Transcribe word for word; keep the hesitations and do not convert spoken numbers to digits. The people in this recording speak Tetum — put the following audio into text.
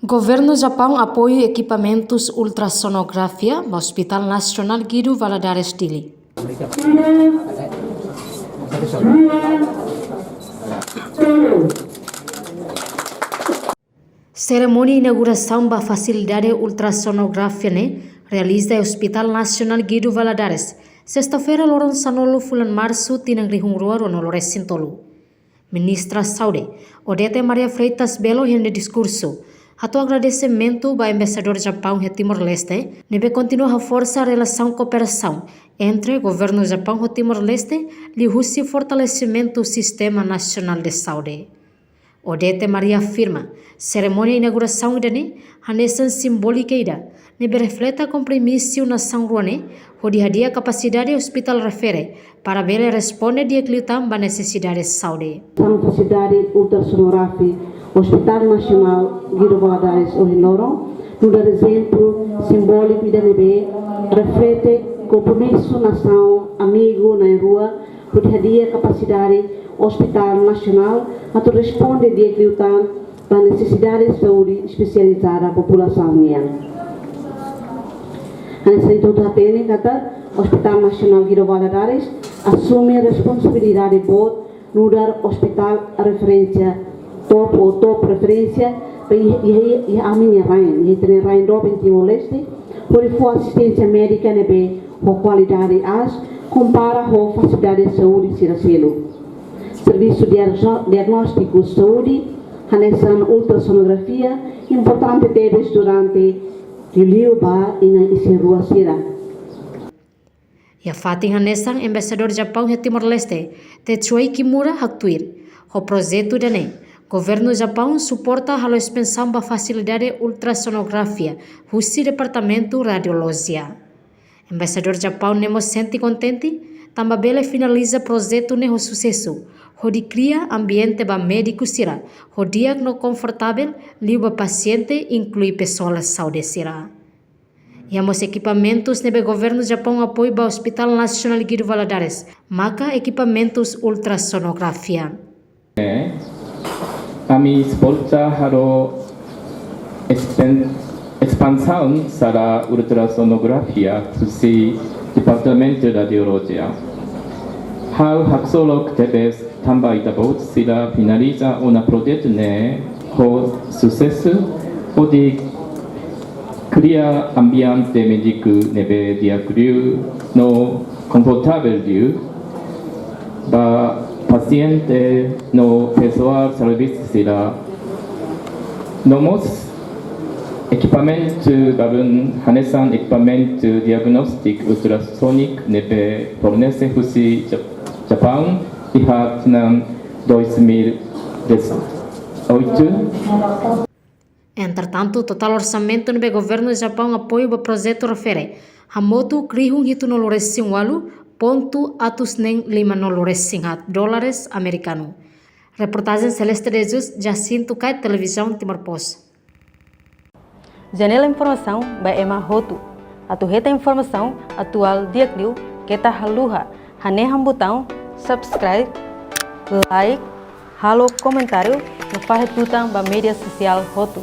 Governu Japaun apoiu ekipamentus ultrassonografia ba Hospital Nasionál Guido Valadares, Dili. Serimónia inaugurasaun ba fasilidade ultrassonografia ne'e realiza iha Hospital Nasionál Guido Valadares, sesta-feira, loron sanulu fulan Marsu, tinan rihun rua ruanulu resin tolu. Ministra Saúde, Odete Maria Freitas Belo, iha nia diskursu, hato'o agradesimentu ba Embaixadór Japaun iha Timor-Leste, ne'ebé kontinua haforsa relasaun kooperasaun entre Governu Japaun ho Timor-Leste, liuhusi fortalesimentu Sistema Nasionál de Saúde. Odete Maria afirma, serimónia inaugurasaun ida-ne'e hanesan simbólika ida, ne'ebé reflete kompromisu nasaun rua ne'e, hodi hadi'a kapasidade ospitál refere, para bele responde di'ak liután ba nesesidade saúde. São fasilidade ultrassonografia, Hospital Nasionál Guido Valadares ohin loron, nu'udar ezemplu simbóliku ida ne'ebé reflete kompromisu nasaun amigu na'in-rua, hodi hadi'a kapasidade Hospital Nasionál atu responde di'ak liután ba nesesidade saúde espesializada populasaun nian. Hanesan ita hotu hatene katak Hospital Nasionál Guido Valadares asume responsabilidade boot nu'udar ospitál referénsia top ou top referénsia ba iha, iha, iha ami-nia rain, iha ita-nia rain doben Timor-Leste, hodi fó asisténsia médika ne'ebé ho kualidade aas, kompara ho fasilidade saúde sira seluk. Servisu diagno-, diagnóstiku saúde, hanesan ultrassonografia, importante tebes durante liuliu ba inan isin-rua sira. Iha fatin hanesan, Embaixadór Japaun iha Timor-Leste, Tetsuya Kimura, haktuir, ho projetu ida-ne'e, Governu Japaun suporta halo espansaun ba fasilidade ultrassonografia husi Departamentu Radiolojia. Embaixadór Japaun ne'e mós sente kontente tanba bele finaliza projetu ne'e ho susesu, hodi kria ambiente ba médiku sira ho di'ak no konfortavel liu ba pasiente, inklui pesoál saúde sira. Iha mós ekipamentus ne'ebé Governu Japaun apoiu ba Hospital Nasionál Guido Valadares, maka ekipamentus ultrassonografia. Ami suporta halo espan-, espansaun sala ultrassonografia husi Departamentu Radiolojia. Ha'u haksolok tebes tanba ita-boot sira finaliza ona projetu ne'e ho susesu, hodi kria ambiente médiku ne'ebé di'ak liu no konfortavel liu ba pasiente no pesoál servisu sira. No mós ekipamentu balun hanesan ekipamentu diagnóstiku ultrasóniku ne'ebé fornese husi Jap-, Japaun iha tinan dois mil dezoito. Entretantu, totál orsamentu ne'ebé Governu Japaun apoiu ba projetu refere hamutuk rihun hitunulu resin ualu pontu atus neen limanulu resin haat dólares amerikanu. Reportajen Celeste de Jesus, Jacinto Kait, Televizaun Timor Post. Janela informasaun ba ema hotu. Atu hetan informasaun atuál di'ak liu, keta haluha hanehan butaun subscribe, like, halo komentáriu no fahe tutan ba média sosiál hotu.